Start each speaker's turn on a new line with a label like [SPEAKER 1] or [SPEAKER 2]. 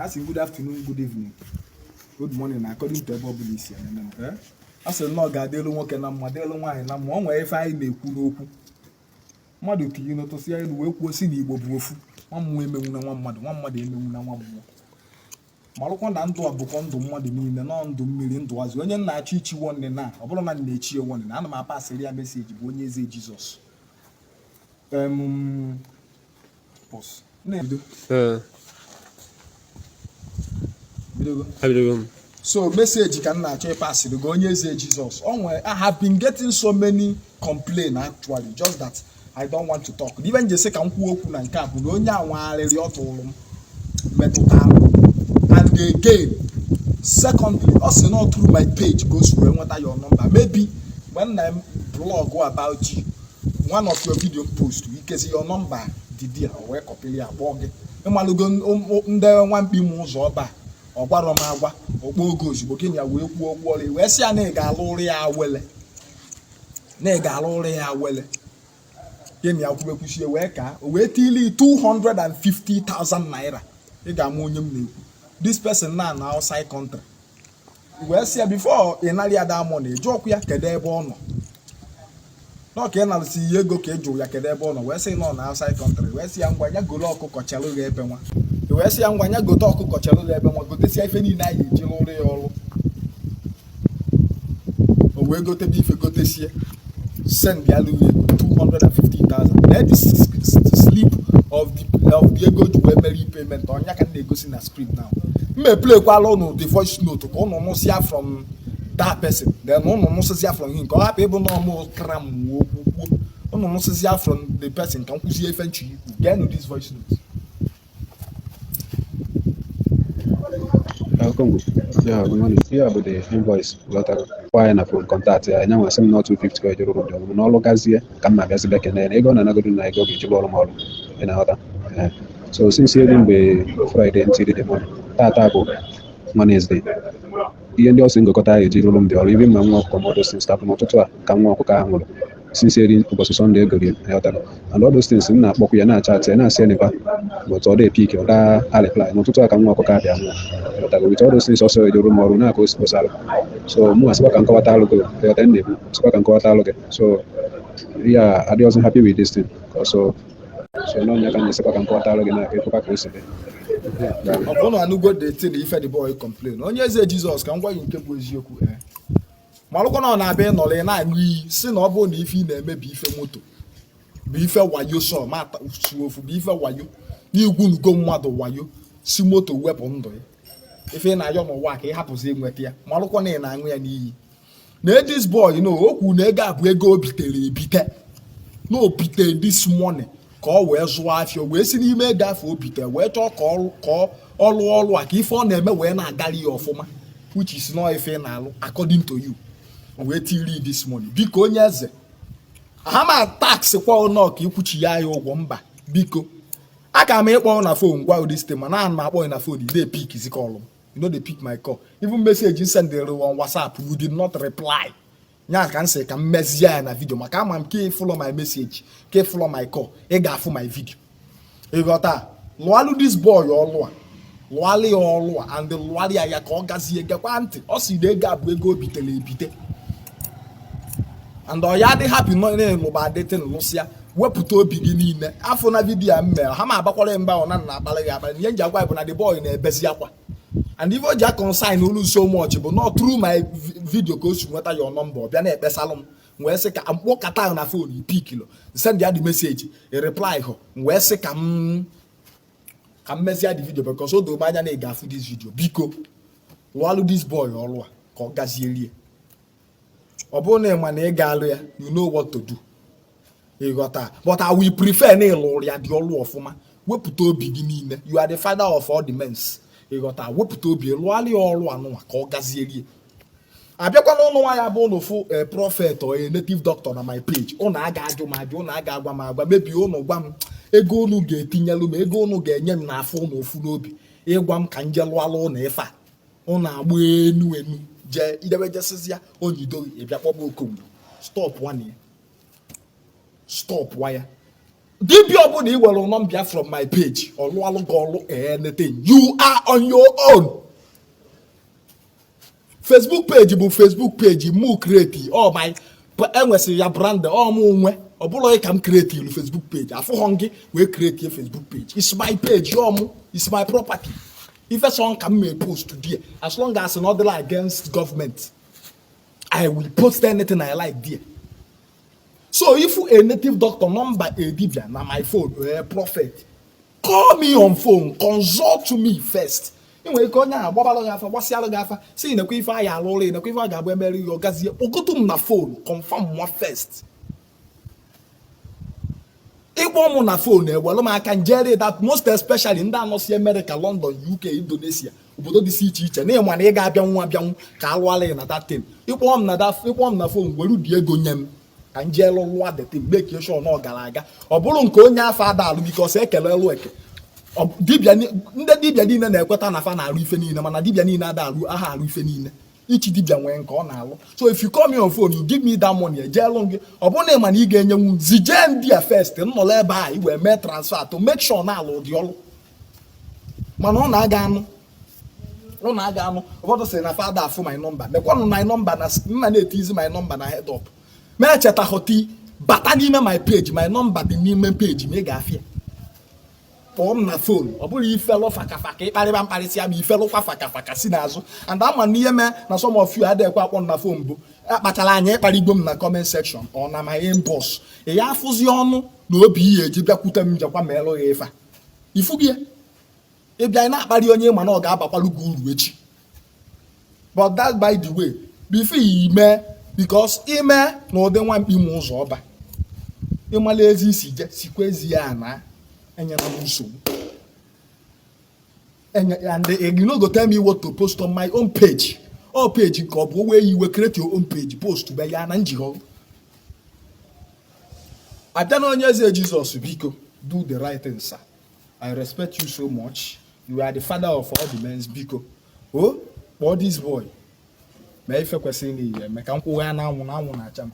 [SPEAKER 1] Asị good afternoon, good evening, good morning, according to ebe ọbụla i si enene m. A sị na ọ ga-adịlụ nwoke na mma, dịlụ nwaanyị na mma. O nwere ife anyị na-ekwu n'okwu mmadụ tinye n'ụtụsị elu wee kwuo si na Igbo bụ ofu. Nwa mmụọ emenwuna nwa mmadụ, nwa mmadụ emenwuna nwa mmụọ. Marụkwa na ndụ a bụkwa ndụ mmadụ niile, nọ ndụ mmiri, ndụ azụ. Onye m na-achọ ichi warning na ọ bụrụ na m na-echi ya warning, ana m apasịrị ya message, bụ onye eze Jizọs. Pause. Na-ebido.
[SPEAKER 2] Ee.
[SPEAKER 1] Bidogo.
[SPEAKER 2] Ebidogo m.
[SPEAKER 1] So message ka m na-achọ ịpasịrị gị, onye eze Jizọs. O nwere, I have been getting so many complain actually, just that I don't want to talk. Ibe m ji sị ka m kwuo okwu na nke a bụ na onye a nwagharịrị ọ tụrụ m metụtara m. And again, secondly, ọ sị na through my page ka o si wee nweta your number. Maybe when I blog about you, one of your video post, ikezi your number dị there, o wee kọpịrị ya kpọọ gị. Ịmalụgo ndị nwamkpi m ụzọ ọba, ọ gwarọ m agwa, ọkpọ oge ozugbo gị na ya wee kwuo okwu ọrụ, wee sị ya na ị ga-alụ ụrụ ya awele, na ị ga-alụ ụrụ ya awele. Gị na ya kwubekwusie wee ka o wee tili 250,000 naira. Ị ga-ama onye m na-ekwu. This person na outside country, wee sị ya before ị narị ya that money, jụọkwa ya kedu ebe ọ nọ. Nọ ka ị narụsi ihe ego ka ị jụrụ ya kedu ebe ọ nọ, wee sị nọ na outside country, wee sị ya ngwa, ya golo ọkụkọ chelụ gị ebe nwa. Wee sị ya ngwa, ya gote ọkụkọ chelụ gị ebe nwa, gotesia ife niile anyị eji rụrụ ya ọrụ. O wee gotebe ife, gotesie, send ya lụrụ ego 250,000 na the slip of the ego ji wee mere payment. Ọnya ka m na-egosi na screen now. M eplaykwala ụnụ the voice note ka ụnụ nụsịa from that person, then ụnụ nụsịsịa from him, ka ọ hapụ ịbụ na ọmụ kram okwu kwuo. Ụnụ nụsịsịa from the person ka m kwụzie ife nchi ikwu. Geenụ this voice note.
[SPEAKER 3] Kongo. Yeah, good morning. Here bụ the invoice ghọtara. Kpọọ ya na phone, contact ya, nya nwa sị m na 250 ka ejiri rụrụ ọrụ na ọrụ gazie ka m ma-abịazi bịa kene na ego ọ na-anagodo na ego ga-eji rụọrụ m ọrụ. Ị na-aghọta? Eh. So since ego mgbe Friday ntiri the money, tata bụ Wednesday. Ihe ndị ọsị ngokọta ya eji rụrụ m dị ọrụ, even ma nwa ọkụkọ ma all those things tapụ n'ụtụtụ a ka nwa ọkụkọ ahụ nwụrụ. Since eri ụbọchị Sunday egori, ghọtara, and all those things m na-akpọkwu ya, na-achat ya, na-asị enekwa, but ọ dị pick, ọ daa reply. N'ụtụtụ a ka nwa ọkụkọ abịa nwụọ, ghọtara, with all those things ọsọ ejuru m ọrụ na ka o si kposalụ. So mụ asịkwa ka nkọwata alụ gị, ghọta m na-ekwu, sịkwa ka nkọwata alụ gị. So yeah, adịghịzị happy with this thing. So n'ọnya ka m na-esịkwa ka nkọwata alụ gị na ka ịfụkwa ka o si dị.
[SPEAKER 1] Ọ bụrụ na anụgo the thing ife the boy complain. Onye eze Jizọs, ka m gwa gị nke bụ eziokwu. Ee, malụkwa na ọ na-abịa ịnọrọ, ị na-aṅụ iyi si na ọ bụrụ na ife ị na-eme bụ ife moto, bụ ife wayo, sọ ma suo ofu bụ ife wayo n'igwunugo mmadụ wayo si moto wepụ ndụ ya, ife ị na-ayọ n'ụwa ka ị hapụzi ịnweta ya. Malụkwa na ị na-aṅụ ya n'iyi na this boy no o kwuru na ego a bụ ego o bitere ebite, na o bitere this money ka ọ wee zụọ afịa, wee si n'ime ego afọ o bitere wee chọọ ka ọ lụọ ọrụ a, ka ife ọ na-eme wee na-agara ya ọfụma, which is not ife ị na-alụ according to you. O wee tiri this money. Biko, onye eze, ha ma tax kwa ụnọ ka ikwuchi ya ya ụgwọ mba. Biko, aka m ịkpọ na phone gwa this thing, mana ana m akpọ ya na phone, you dey pick zi call m. You no dey pick my call. Even message m sendere on WhatsApp, you did not reply. Nya ka m sị ka m mezie ya na video, maka ama m ka ị follow my message, ka ị follow my call, ị ga-afụ my video. Ịghọta? Lụalụ this boy ọlụ a, lụalụ ya ọlụ a, and lụalụ ya ya ka ọ gazie. Gekwa ntị, ọ sị na ego a bụ ego o bitere ebite, and ọ ya dị happy nọ na-elụba adịtị lụsịa. Wepụta obi gị niile afọ na video a m mere ha ma agbakwara ya mba. Ọ na na akpalị gị akpalị. Ihe m ji agwa ya bụ na the boy na-ebezi akwa, and ife o ji a-concern olu so much bụ not through my video ka o si nweta your number. Ọ bịa na-ekpesalụ m, wee sị ka m kpọkata ahụ na phone, ipikilo, send ya the message, reply hụ m, wee sị ka m mezie the video, because o doro m anya na ị ga-afụ this video. Biko, lụalụ this boy ọrụ a ka ọ gazie rie. Ọ bụrụ na ị ma na ị ga-alụ ya, you know what to do. Ịghọta? But I will prefer na ịlụrụ ya dị ọlụ ọfụma. Wepụta obi gị niile. You are the father of all the mens. Ịghọta? Wepụta obi lụọla ya ọrụ anụnwa ka ọ gazie rie. Abịakwa n'ụlọ nwa ya bụ ụnụ fụ a prophet or a native doctor na my page, ụnụ aga ajụ m ajụ, ụnụ aga agwa m agwa. Mebi ụnụ gwa m ego ụnụ ga-etinyelu m, ego ụnụ ga-enye m n'afọ ụnụ ofu n'obi ịgwa m ka nje lụọla ụnụ ife a. Ụnụ agba enu enu jee idebe jesịzịa onyido, ịbịa kpọba Okongwu. Stop one ya, stop wa ya. Dibịa ọbụla i were number from my page, ọlụalụ gị ọlụ anything, you are on your own. Facebook page bụ Facebook page mụ create all my enwesịrị ya brand ọ mụ nwe. Ọ bụrụ ka m create ilu Facebook page, afụghọ gị wee create Facebook page. It's my page, ọ mụ, it's my property. Ife sọ ka m may post there, as long as na ọ dịla against government, I will post anything I like there. So if a native doctor number, a dibia na my phone, a prophet, call me on phone, consult me first. Ị nwere ike onye ahụ gbabara gị afa, gbasịara gị afa, si nekwa ife anyị alụ ụlọ, nekwa ife a ga-abụ emere ihe, ọgazie kpọgotu m na phone, confirm nwa first. Ịkpọ mụ na phone, ewere m aka njere that, most especially ndị anọsi America, London, UK, Indonesia, obodo dị iche iche, na ịma na ị ga-abịanwu abịanwu ka alụala ya na that thing. Ịkpọ m na phone, were ụdị ego nye m ka m jee lụọ the thing, make sure na ọ gara aga. Ọ bụrụ nke onye afọ ada alụ, because ekelelu eke. Dibịa ndị dibịa niile na-ekweta na fa na-arụ ife niile, mana dibịa niile ada alụ aha arụ ife niile. Ichi dibịa nwee nke ọ na-alụ. So if you call me on phone, you give me that money, ejeelụ gị. Ọ bụrụ na ị ma na ị ga-enyenwu, zijee ndị a first, nnọrọ ebe a i wee mee transfer to make sure na alụ ụdị ọlụ. Mana ọ na-aga anụ, ọ na-aga anụ. Ụfọdụ sị na fada afụ my number. Mekwanụ my number na mma na-etizi my number na head up ma echetaghọti. Bata n'ime my page, my number dị n'ime page ma ị ga-afịa. Kpọọ m na phone. Ọ bụrụ ifelụ fakafaka, ịkparịba mkparịsị ma ifelụkwa fakafaka si n'azụ. And ama na ihe mee na some of you adịghịkwa akpọ m na phone bụ akpachara anya ịkparịgbo m na comment section ọ na my inbox. Ị ya afụzi ọnụ na obi ihe eji bịakwute m jekwa ma elụ ya ife a. Ifu gị ịbịa ị na-akparị onye ma na ọ ga-abakwalụ gị uru echi. But that by the way, before ime, because ime na ụdị nwa mkpi ma ụzọ ọba, ịmala ezi isi je sikwa ezi ya na enyela m nsogbu. And you no go tell me what to post on my own page. Ọ page nke ọ bụ owe iwe, create your own page, post be ya na njikọ abịa na onye eze Jizọs. Biko, do the right thing, sir. I respect you so much. You are the father of all the men. Biko o, kpọọ this boy, mee ife kwesịrị na ihe eme ka m kwụwa ya n'anwụ na anwụ na-acha m.